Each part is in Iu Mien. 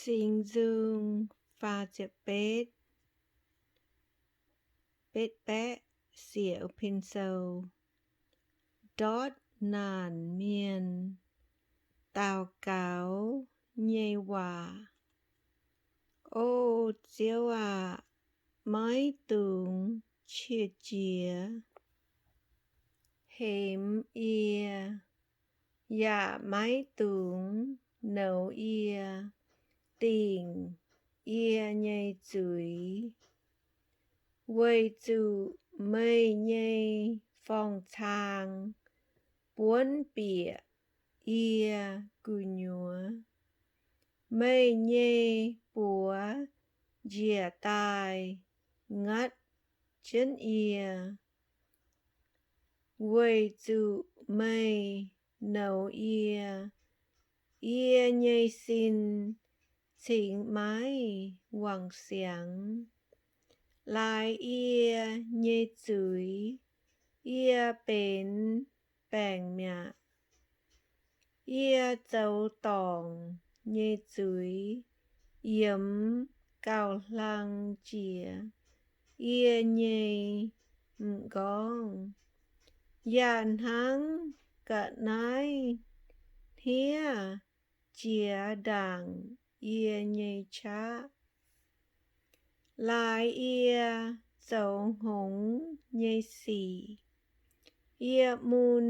Singx Nzung faah ziepc betv, betv baeqv siec pin sou. Ndortv naanc mienh daux gaux nyei waac. O Ziouv aac, maiv dungx qiex jiez hemx yie, yaac maiv dungx nouz yie, dingc yie nyei zuiz. Weic zuqc meih nyei forng-cang buonv bieqc yie gu'nyuoz, meih nyei buoz njiec daaih ngatv jienv yie. Weic zuqc meih nouz yie, yie nyei sin cingx maiv wangc siangx. Laaix yie nyei zuiz, yie benx baengc mi'aqv. Yie zoux dorngc nyei zuiz yiemx gauh hlang jiex yie nyei m'nqorngv, yaac hnangv ga'naaiv hniev jiex ndaangc yie nyei qaqv. Laaix yie zoux hngongx nyei sic, yie mun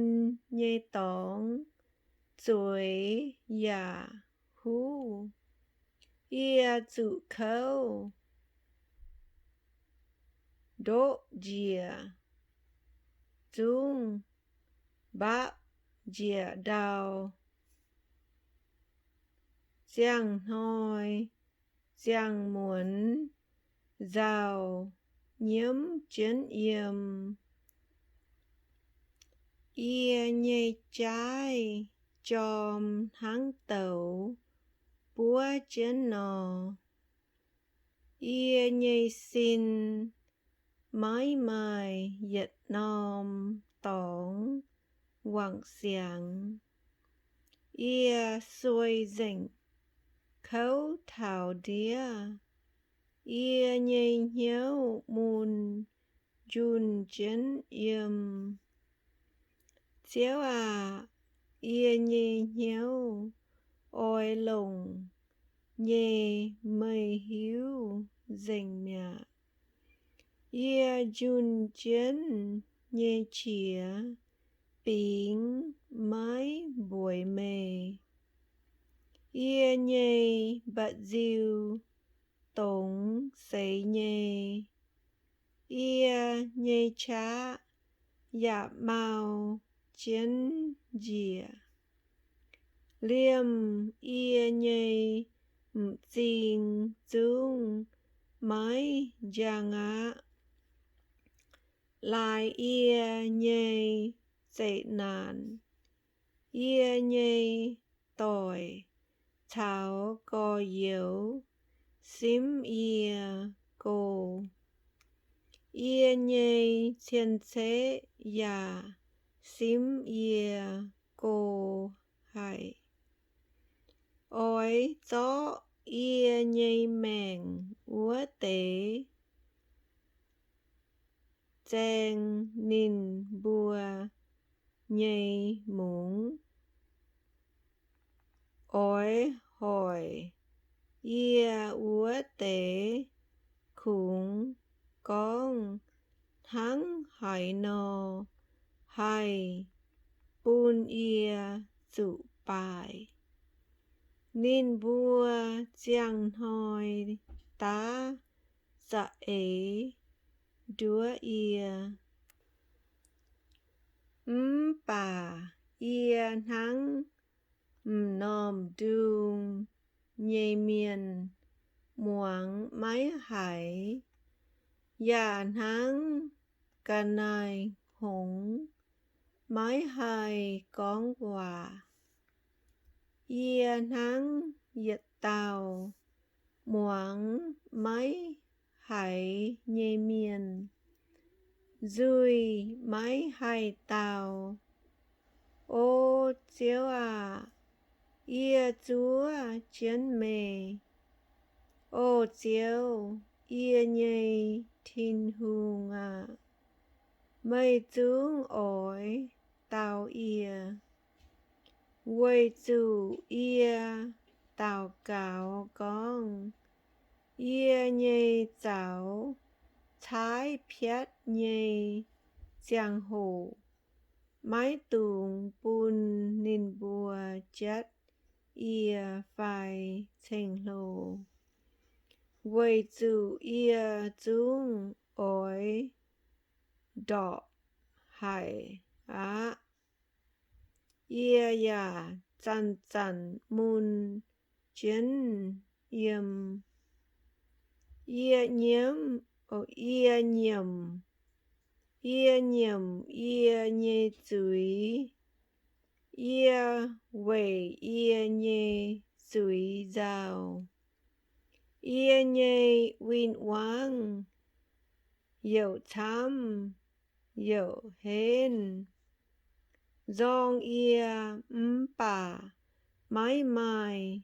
nyei dorngx zueiz yaac huv. Yie zuqc kouv ndoqv njiec zungv mbapv njiec ndau. Ziangh hnoi ziangh muonz nzauh nyiemv jienv yiem. Yie nyei jaaiv jorm hnangv douz buov jienv nor. Yie nyei sin maiv maaih yietc norm dorngx wangc siangx. Yie sueih nzengc kouv taux ndiev. Yie nyei hnyouv mun njunh jienv yiem. Ziouv aac, yie nyei hnyouv oix longc nyei meih hiuv nzengc mi'aqv. Yie njunh jienv nyei qiex bingx maiv mbueiz meih. Yie nyei mba'nziu dongz seix nyei. Yie nyei qaqv yaac mau jienv njiec. Liemh yie nyei m'zing zungv maiv njang aqv. Laaix yie nyei zeqc naanc, yie nyei doic caux gorx-youz simv yie go. Yie nyei cien-ceqv yaac simv yie go haic. Oix zorqv yie nyei maengc wuov deix zaeng ninh mbuo nyei mungz. Oix hoic yie wuov deix kungx gorngv hnangv haaix nor haih bun yie zuqc baaic. Ninh mbuo ziangh hnoi daav za'eix nduov yie. Mv baac yie hnangv m'normh ndung nyei mienh muangx maiv haiz, yaac hnangv ga'naaiv-hngongx maiv haih gorngv waac. Yie hnangv yietc dauh muangx maiv haiz nyei mienh, nzuih maiv haih daauh. O Ziouv aac, yie zuov jienv meih. O Ziouv, yie nyei Tin-Hungh aah! Meih zungv oix dau yie, weic zuqc yie daux gaux gorngv, yie nyei zaux caaiv piatv nyei ziangh hoc maiv dungx bun ninh mbuo jatv yie fai ceng-hlo, weic zuqc yie zungv oix ndorpc haic aqv. Yie yaac zanc-zanc mun jienv yiem. Yie nyiemv, yie nyiemc, yie nyiemc yie nyei zuiz. Yie weic yie nyei zuiz nzauh. Yie nyei win-wangv youc camv youc henv. Nzorng yie mv baac maiv maaih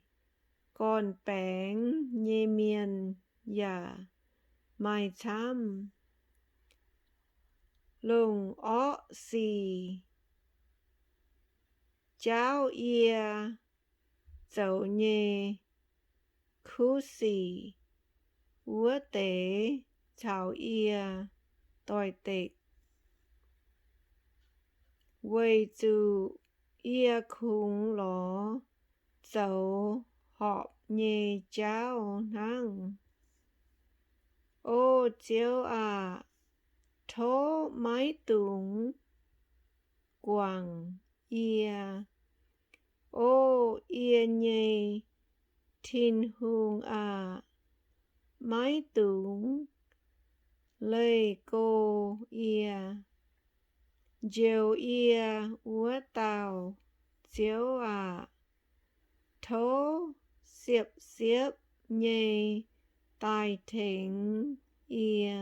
gorn-baengx nyei mienh yaac maaih camv. Longc orqv sic jaauv yie zoux nyei kuv-sic wuov deix caux yie doix-dekc, weic zuqc yie kungx lorz zoux horpc nyei jauv hnangv. O Ziouv aah! Tov maiv dungx guangc yie. O yie nyei Tin-Hungh aah! Maiv dungx leih go yie. Njoux yie wuov dauh Ziouv aah! Tov siepv-siepv nyei daaih tengx yie.